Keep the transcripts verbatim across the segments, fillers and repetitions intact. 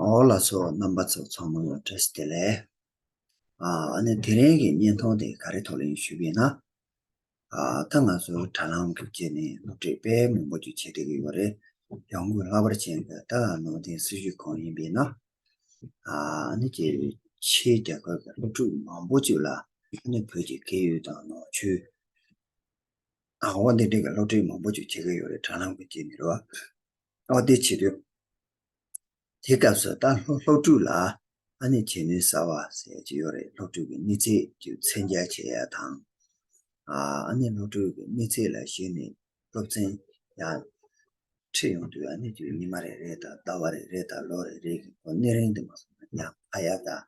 ཨོ་ལགས་སོ། རྣམ་པ་ཚོ་ཚང་མ་ལ་བཀྲ་ཤིས་བདེ་ལེགས། ཨ་ཨ་ནི་དེ་རིང་གི་བརྙན་ཐུང་དེ་ག་རེ་ཐོག་ལ་ཡིན་ཞུས་པ་ཡིན་ན། ཨ་ད་ང་ཚོ་དྲ་ལམ་གྱི་སྤྱི་ནས་སློབ་ཁྲིད་དཔེ་མང་པོ་ཅིག་བྱེད་བསྡད་ཀྱི་ཡོད་རེད། ཡང་སྒོས་ལྷག་པར་ཅན་གྱི་ད་ནང་བསྟན་སྲི་ཞུ་གང་ཡིན་པ་ཡིན་ན། ཨ་ནི་ཀྱི་ཕྱིའི་རྒྱལ་ཁབ་ཀྱི་སློབ་ཕྲུག་མང་པོ་ཅིག་ལ་ཨ་ནི་བོད་ཀྱི་སྐད་ཡིག་དང་ནང་ཆོས། ཨ་འོ་འདི་འདྲའི་གི་སློབ་ཁྲིད་མང་པོ་ཅིག་བྱེད་ཀྱི་ཡོད་རེད། དྲ་ལམ་གྱི་སྤྱི་ནས་རེད་བ། ཨོ་དེ་བྱེད་དུས། དེ་སྐབས་སུ་ད་སློབ་སློབ་ཕྲུག་ལ་ཨ་ནི་བྱེད་ནུས་གསར་བ་ཟེར་ཡ་ཅིག་ཡོད་རེད། སློབ་ཕྲུག་གི་གནས་ཚད་ཅིག་མཚན་རྒྱ་བྱེད་ཡ་དང་། ཨ་ཨ་ནི་སློབ་ཕྲུག་གི་གནས་ཚད་ལ་གཞིགས་ནས་སློབ་ཚན་ཡང་ཁྲིད་ཡོང་དུས། ཨ་ནི་ཅིག་ཉི་མ་རེ་རེ་དང་ཟླ་བ་རེ་རེ་དང་ལོ་རེ་རེ་གི་གནས་རིང་དུ་མ་སོང་ན་ཡང་ཕ་ཡ་དང་།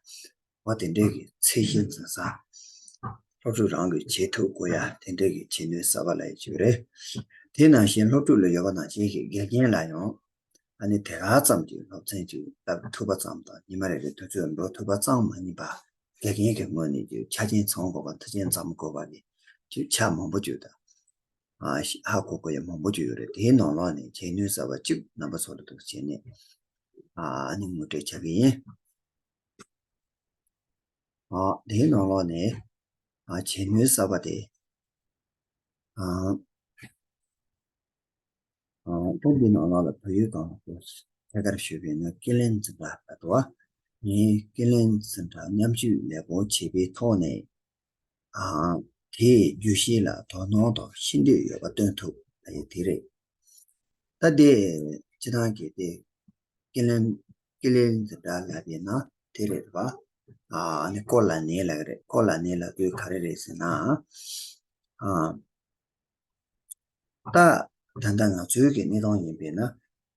འོ་དེ་འདྲའི་གི་ཚད་གཞི་འཛིན་ས། སློབ་ཕྲུག་རང་གིས་བྱེད་ཐུབ་དགོས་ཡ་དེ་འདྲའི་གི་བྱེད་ནུས་གསར་པ་ལ་ཡ་ཅིག་རེད། དེ་ནང་བཞིན་སློབ་ཕྲུག་ལ་ཡོད་པ་ནང་བཞིན་གྱི་དགེ་རྒན་ལ་ཡང་ཨ་ནི་དེ་ག་ཙམ་གྱི་སློབ་ཚན་ཅིག་བསླབ་ཐུབ་པ་ཙམ་དང་། ཉི་མ་རེ་རེ་དུས་ཚོད་འགྲོ་ཐུབ་པ་ཙམ་མ་ཡིན་པ། དགེ་རྒན་གྱི་ངོས་ནས་ཀྱི་ཆ་རྐྱེན་ཚང་དགོས་པ། མཐུན་རྐྱེན་འཛོམས་དགོས་པ་གི་ཅིག་ཆ་མང་པོ་ཅིག་དང་། ཨ་ཧ་གོ་དགོས་ཡ་མང་པོ་ཅིག་ཡོད་རེད། དེའི་ནང་ལོགས་ནས་བྱེད་ནུས་གསར་པ་གཅིག་རྣམ་པ་ཚོ་ལ་འདུག་བྱས་ནས་ཨ་ནི་ངོ་སྤྲོད་བྱ་གི་ཡིན། ཨ་དེའི་ནང་ལོགས་ནས་ཨ་བྱེད་ནུས་གསར་པ་དེ། ཨ་ཨ་ད་འདི་ནང་ལོགས་ལ་བོད་ཡིག་སྒང་ལ་ཐད་ཀར་ཞུས་པ་ཡིན་ན། ཀི་ལན་འཛིན་གྲྭ་ལ་དུ་བ། ངས་ཀི་ལན་འཛིན་གྲྭ་མཉམ་ཞུགས་ལེགས་པོ་བྱས་པའི་ཐོག་ནས། ཨ་དེས་བརྗོད་གཞི་ལ་དོ་སྣང་དང་ཤེས་འདོད་ཡོད་པ་སྟོན་ཐུབ་པ་ཡིན། དེ་རེད། ད་དེ་སྤྱི་བཏང་གི་དེ་ཀི་ལན་ཀི་ལན་འཛིན་གྲྭ་ལབ་པ་ཡིན་ན་དེ་རེད་པ། ཨ་ནི་ཀོ་ལ་ནི་ལབ་ཀྱི་རེད། ཀོ་ལ་ནི་ལབ་དུས་ག་རེ་རེད་ཟེར་ན། ཨ་ད་ད་ལྟ་ང་ཚོའི་གི་གནས་སྟངས་ཡིན་པས་ན།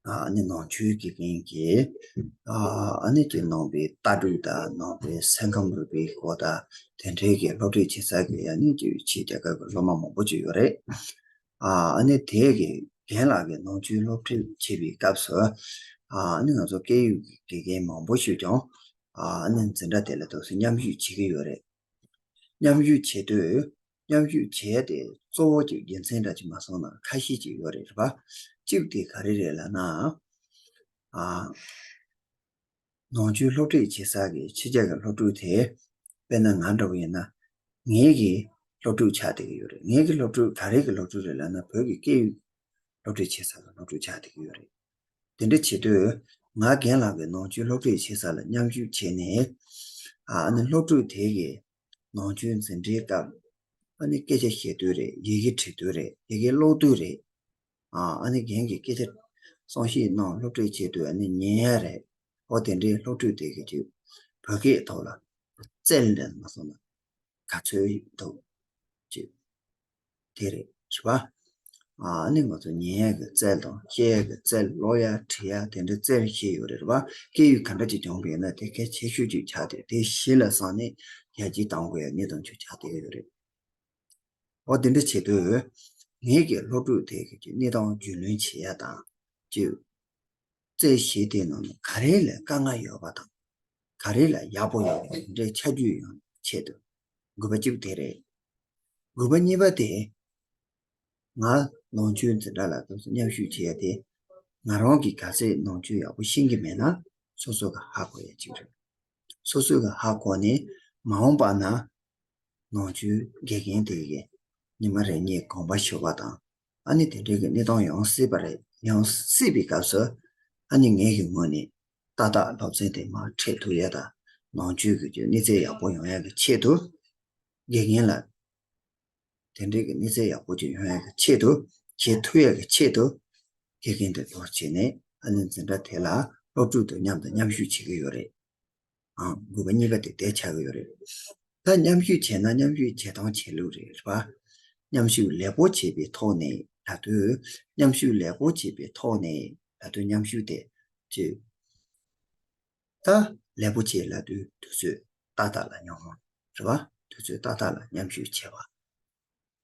ཨ་ནི་ནང་ཆོས་དགེ་རྒན་གྱིས་ཨ་ནི་ཀྱི་ནང་པའི་ལྟ་གྲུབ་དང་། ནང་པའི་སེམས་ཁམས་རིག་པའི་སྐོར་དང་། དེ་འདྲའི་གི་སློབ་ཁྲིད་བྱེད་ས་གི་ཨ་ནི་ཀྱི་ཕྱིའི་རྒྱལ་ཁབ་ཀྱི་སློབ་མ་མང་པོ་ཅིག་ཡོད་རེད། ཨ་ནི་དེ་གི་རྒན་ལགས་ཀྱིས་ནང་ཆོས་སློབ་ཁྲིད་བྱེད་པའི་སྐབས་སུ། ཨ་ནི་ང་ཚོ་སྐད་ཡིག་གི་དགེ་རྒན་མང་པོ་ཞིག་ཀྱང་ཨ་ནི་འཛིན་གྲྭ་དེ་ལ་དུ་མཉམ་ཞུགས་བྱེད་ཀྱི་ཡོད་རེད། མཉམ་ཞུགས་བྱེད་དུས། མཉམ་ཞུགས་བྱས་ཏེ་གཙོ་བོ་གཅིག་རྒྱུ་མཚན་འདྲ་ཅིག་མ་སོང་ན་ཁ་ཤས་ཅིག་ཡོད་རེད་པ། གཅིག་དེ་ག་རེ་རེད་ལབ་ན། ཨ་ནང་ཆོས་སློབ་ཁྲིད་བྱེད་ས་གི་ཕྱི་རྒྱལ་གྱི་སློབ་ཕྲུག་དེ། དཔེར་ན་ང་འདྲ་བོ་ཡིན་ན། ངེད་ཀྱི་སློབ་ཕྲུག་ཆགས་བསྡད་ཀྱི་ཡོད་རེད། ངེད་ཀྱི་སློབ་ཕྲུག་ག་རེ་གི་སློབ་ཕྲུག་རེད་ལབ་ན། བོད་ཀྱི་སྐད་ཡིག་སློབ་ཁྲིད་བྱེད་ས་གི་སློབ་ཕྲུག་ཆགས་བསྡད་ཀྱི་ཡོད་རེད། དེ་འདྲ་བྱེད་དུས། ང་རྒན་ལགས་ཀྱི་ནང་ཆོས་སློབ་ཁྲིད་བྱེད་ས་ལ་མཉམ་ཞུགས་བྱས་ནས། ཨ་ནི་སློབ་ཕྲུག་དེ་གི་ནང་ཆོས་འཛིན་གྲྭའི་སྐབས། ཨ་ནི་སྐད་ཆ་བཤད་དུས་རེད། ཡི་གེ་འབྲི་དུས་རེད། ཡི་གེ་ཀློག་དུས་རེད། ཨ་ཨ་ནི་རྒན་གྱིས་སྐད་ཆ་གསུང་བཤད་གནང་། སློབ་ཁྲིད་བྱེད་དུས་ཨ་ནི་ཉན་ཡ་རེད། འོ་དེ་འདྲའི་སློབ་ཕྲུག་དེ་གི་ཅིག་བོད་སྐད་ཐོག་ལ་རྩལ་འདྲ་མ་སོང་ན་ག་ཚོད་འདུག་ཅིག་དེ་རེད། རེད་པ། ཨ་ནི་ང་ཚོ་ཉན་ཡ་གི་རྩལ་དང་། བཤད་ཡ་གི་རྩལ། ཀློག་ཡ་བྲིས་ཡ་དེ་འདྲའི་རྩལ་ཤེས་ཡོད་རེད་པ། སྐད་ཡིག་ག་འདྲ་ཅིག་སྦྱོང་གི་ཡོད་ན་དེ་གལ་ཆེ་ཤོས་ཅིག་ཆགས་ཏེ། དེ་གཞི་ལ་བསམ་ནས་ཡར་རྒྱས་གཏང་དགོས་ཡ་གནད་དོན་ཅིག་ཆགས་བསྡད་ཀྱི་ཡོད་རེད། འོ་དེ་འདྲ་བྱེད་དུས། ངེད་ཀྱི་སློབ་ཕྲུག་དེ་གི་ཅིག་གནས་སྟངས་རྒྱུས་ལོན་བྱེད་ཡ་དང་། ཅིག་རྩལ་ཤེས་དེ་ནང་ནས་ག་རེ་ལ་དཀའ་ངལ་ཡོད་པ་དང་། ག་རེ་ལ་ཡག་པོ་ཡོད་པ་དེ་འདྲའི་ཆ་རྒྱུས་ཡོང་ཆེད་དུ། དགོས་པ་གཅིག་དེ་རེད། དགོས་པ་གཉིས་པ་དེ། ང་ནང་ཆོས་འཛིན་གྲྭ་ལ་དུ་མཉམ་ཞུགས་བྱེད་ཡ་དེ། ང་རང་གིས་ག་ཚད་ནང་ཆོས་ཡག་པོ་ཤེས་ཀྱི་མེད་ན། སོ་སོ་གིས་ཧ་གོ་ཡ་གཅིག་རེད། སོ་སོ་གིས་ཧ་གོ་ནས་མ་འོངས་པ་ན་ནང་ཆོས་དགེ་རྒན་དེ་གིས་ཉི་མ་རེ་གཉིས་དགོངས་པ་ཞུ་བ་དང་། ཨ་ནི་དེ་འདྲའི་གི་གནས་སྟངས་ཡོང་སྲིད་པ་རེད། ཡོང་སྲིད་པའི་སྐབས་སུ། ཨ་ནི་ངེད་ཀྱི་ངོས་ནས་ཏག་ཏག་སློབ་ཚན་དེ་མར་ཁྲིད་ཐུབ་ཡ་དང་། ནང་ཆོས་ཀྱི་གནས་ཚད་ཡག་པོ་ཡོང་ཡ་གི་ཆེད་དུ། དགེ་རྒན་ལ་དེ་འདྲའི་གི་གནས་ཚད་ཡག་པོ་ཅིག་ཡོང་ཡ་གི་ཆེད་དུ། བྱེད་ཐུབ་ཡ་གི་ཆེད་དུ། དགེ་རྒན་དེ་གཏོང་བྱས་ནས། ཨ་ནི་འཛིན་གྲྭ་དེ་ལ་སློབ་ཕྲུག་དང་མཉམ་དུ་མཉམ་ཞུགས་བྱེད་ཀྱི་ཡོད་རེད། ཨང་། དགོས་པ་གཉིས་ཀ་དེ་དེ་ཆགས་ཀྱི་ཡོད་རེད། ད་མཉམ་ཞུགས་བྱས་ན་མཉམ་ཞུགས་བྱེད་སྟངས་བྱེད་ལུགས་རེད་པ། མཉམ་ཞུགས་ལེགས་པོ་བྱས་པའི་ཐོག་ནས་ལབ་དུས། མཉམ་ཞུགས་ལེགས་པོ་བྱས་པའི་ཐོག་ནས་ལབ་དུས། མཉམ་ཞུགས་དེ་ཅིག་ད་ལེགས་པོ་བྱས་ལབ་དུས་དུས་ཚོད་ཏག་ཏག་ལ་མཉམ། རེད་པ། དུས་ཚོད་ཏག་ཏག་ལ་མཉམ་ཞུགས་བྱས་པ།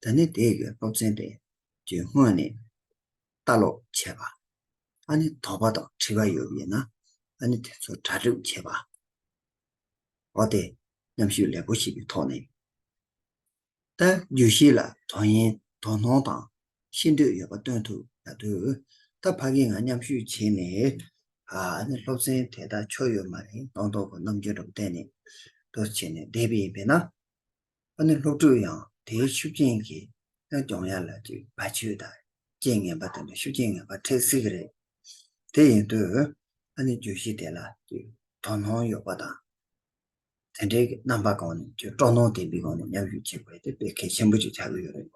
ད་ནི་དེ་གི་སློབ་ཚན་དེ་ཅིག་སྔོན་ནས་ལྟ་ཀློག་བྱས་པ། ཨ་ནི་དོགས་པ་དང་དྲི་བ་ཡོད་པ་ཡིན་ན། ཨ་ནི་དེ་ཚོ་གྲ་སྒྲིག་བྱས་པ། འོ་དེ་མཉམ་ཞུགས་ལེགས་པོ་བྱས་པའི་ཐོག་ནས། ད་བརྗོད་གཞི་ལ་དོ་ཡན་དོ་སྣང་དང་ཤེས་འདོད་ཡོད་པ་སྟོན་ཐུབ་ལབ་དུས། ད་ཕ་གི་ང་མཉམ་ཞུགས་བྱས་ནས། ཨ་ནི་སློབ་ཚན་དེ་དག་ཆོ་ཡོད་མ་རེད། སྣང་དོགས་ཀྱི་རྣམ་འགྱུར་རུ་བསྟན་ནས་འདུག་བྱས་ནས་བསྡད་པ་ཡིན་པས་ན། ཨ་ནི་སློབ་ཕྲུག་ཡང་དེའི་ཤུགས་རྐྱེན་གྱིས་ཡང་སྦྱོང་ཡག་ལ་ཅིག་བག་ཆགས་དང་རྐྱེན་ངན་པ་དེ་འདྲ་ཤུགས་རྐྱེན་ངན་པ་འཕྲད་སྲིད་ཀྱི་རེད། དེ་ཡིན་དུས་ཨ་ནི་བརྗོད་གཞི་དེ་ལ་ཅིག་དོ་སྣང་ཡོད་པ་དང་། དེ་འདྲའི་རྣམ་པ་གང་ནས་ཅིག་སྤྲོ་སྣང་ལྡན་པའི་སྒོ་ནས་མཉམ་ཞུགས་བྱེད་དགོས་དེ་དཔེ་གལ་ཆེན་པོ་ཅིག་ཆགས་ཀྱི་ཡོད་རེད།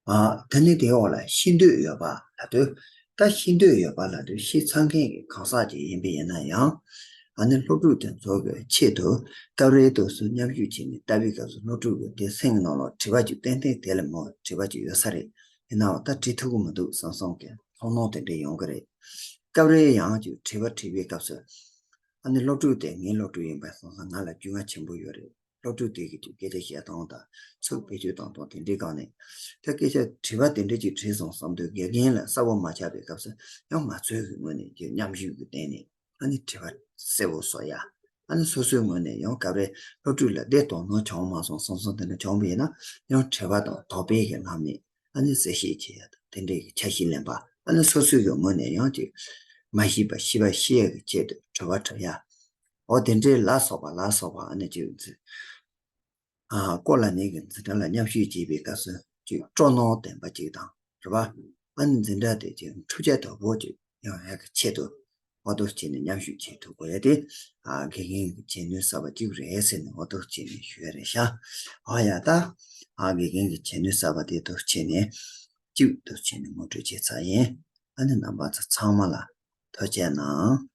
ཨ། ད་ནི་དེའི་འོག་ལ་ཤེས་འདོད་ཡོད་པ་ལབ་དུས། ད་ཤེས་འདོད་ཡོད་པ་ལབ་དུས་ཤེས་ཚར་མཁན་གྱི་གང་ཟག་ཅིག་ཡིན་པ་ཡིན་ན་ཡང་། ཨ་ནི་སློབ་ཕྲུག་དེ་ཚོ་གི་ཆེད་དུ་སྐབས་རེ་དུས་སུ་མཉམ་ཞུགས་བྱས་ནས་ལྟ་བའི་སྐབས་སུ་སློབ་ཕྲུག་གི་དེ་སེམས་ནང་ལ་དྲི་བ་ཅིག་ཏན་ཏན་དེ་ལ་མོ་དྲི་བ་ཅིག་ཡོད་ས་རེད། ཡིན་ནའང་ད་དྲི་ཐུབ་ཀྱི་མི་འདུག་བསམ་བསམ་གྱི་ཚོར་སྣང་དེ་འདྲ་ཡོང་གི་རེད། སྐབས་རེ་ཡང་ཅིག་དྲི་བ་དྲིས་པའི་སྐབས་སུ། ཨ་ནི་སློབ་ཕྲུག་དེ་ངའི་སློབ་ཕྲུག་ཡིན་པ་སོང་ཙང་ང་ལ་རྒྱུས་མངའ་ཆེན་པོ་ཡོད་རེད། སློབ་ཕྲུག་དེ་གིས་ཀྱི་སྐད་ཆ་བཤད་སྟངས་དང་ཚིག་བེད་སྤྱོད་གཏོང་སྟངས་དེ་འདྲའི་སྒང་ནས། ད་སྐད་ཆ་དྲི་བ་དེ་འདྲ་ཅིག་དྲིས་སོང་བསམ་དུས་དགེ་རྒན་ལ་གསལ་པོ་མ་ཆགས་པའི་སྐབས་སུ་ཡང་ང་ཚོའི་གི་ངོས་ནས་ཀྱི་མཉམ་ཞུགས་ཀྱི་སྟེང་ནས་ཨ་ནི་དྲི་བ་གསལ་པོ་བཟོ་ཡ། ཨ་ནི་སོ་སོའི་ངོས་ནས་ཡང་སྐབས་རེ་སློབ་ཕྲུག་ལ་བདེ་དོ་སྣང་བྱུང་མ་སོང་བསམ་སོང་དེ་འདྲ་བྱུང་བ་ཡིན་ན་ཡང་དྲི་བ་དང་དོགས་པའི་གི་ལམ་ནས་ཨ་ནི་གསལ་བཤད་བྱེད་ཡ་དང་དེ་འདྲའི་གི་འཆར་གཞི་ལེན་པ། ཨ་ནི་སོ་སོའི་གི་ངོས་ནས་ཡང་ཅིག་མ་ཤེས་པ་ཤེས་པ་ཤེས་ཡ་གི་ཆེད་དུ་དྲི་བ་དྲི་ཡ། འོ་དེ་འདྲའི་ལ་སོགས་པ་ལ་སོགས་པ་ཨ་ནི་ཅིག་འཛིན། ཨ། སྐོར་ལ་ནི་གི་འཛིན་གྲྭ་ལ་མཉམ་ཞུགས་བྱེད་པའི་སྐབས་སུ་ཅིག་སྤྲོ་སྣང་ལྡན་པ་ཅིག་དང་རེད་པ། ཨ་ནི་འཛིན་གྲྭ་དེ་ཅིག་འཁྲུག་ཆ་དོད་པོ་ཅིག་ཡོང་ཡག་གི་ཆེད་དུ་འོ་འདུག་བྱས་ནས་མཉམ་ཞུགས་བྱེད་ཐུབ་དགོས་ཡ་དེ། ཨ། དགེ་རྒན་གྱི་བྱེད་ནུས་གསར་པ་ཅིག་རེད་ཟེར་ནས་འོ་འདུག་བྱས་ནས་ཞུ་ཡ་རེད་ཤག་འོ་ཡ་ད། ཨ། དགེ་རྒན་གྱི་བྱེད་ནུས་གསར་པ་དེ་འདུག་བྱས་ནས་ཅིག་འདུག་བྱས་ནས་ངོ་སྤྲོད་བྱས་ཚར་ཡིན། ཨ་ནི་རྣམ་པ་ཚོ་ཚང་མ་ལ་ཐུགས་རྗེ་གནང་།